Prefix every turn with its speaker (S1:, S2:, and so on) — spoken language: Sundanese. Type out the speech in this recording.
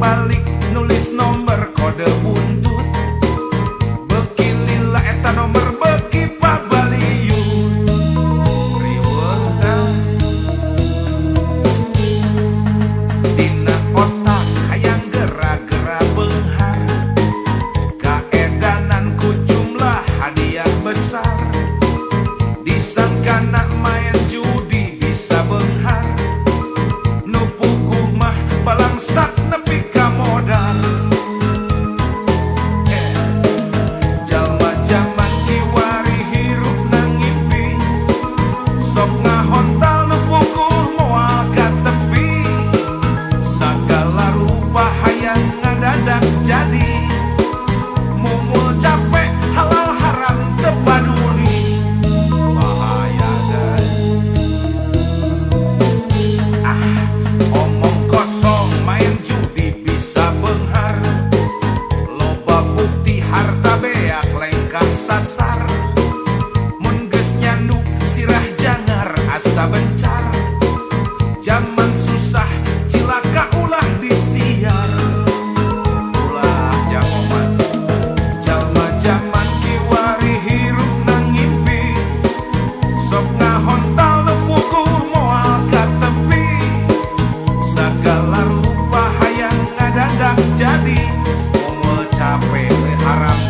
S1: Bolak-balik nulis nomor kode buntut. Beuki lila eta nomor beuki pabaliut. Riweuh tah. Dina otak hayang gera-gera beunghar. Kaedanan ku jumlah hadiah besar. Disangkana main judi bisa beunghar. Nu puguh mah balangsak nepi ka modar. Jalma jaman kiwari hirup ngimpi. Sok ngahontal nu puguh moal ka tepi. Sagala rupa hayang ngadadak jadi. Mumul capek halal haram teu paduli. Bahaya, guys. Ah, omong kosong main judi bisa beunghar. Loba bukti harta beak lengkah sasar. Mun geus nyanduk sirah jangar asa bencar. Jaman susah cilaka ulah disiar. Ulah jagoman. Jalma jaman kiwari hirup ngimpi. Sok ngahontal nu puguh moal ka tepi. Sagala rupa hayang ngadadak jadi. Mumul capek haram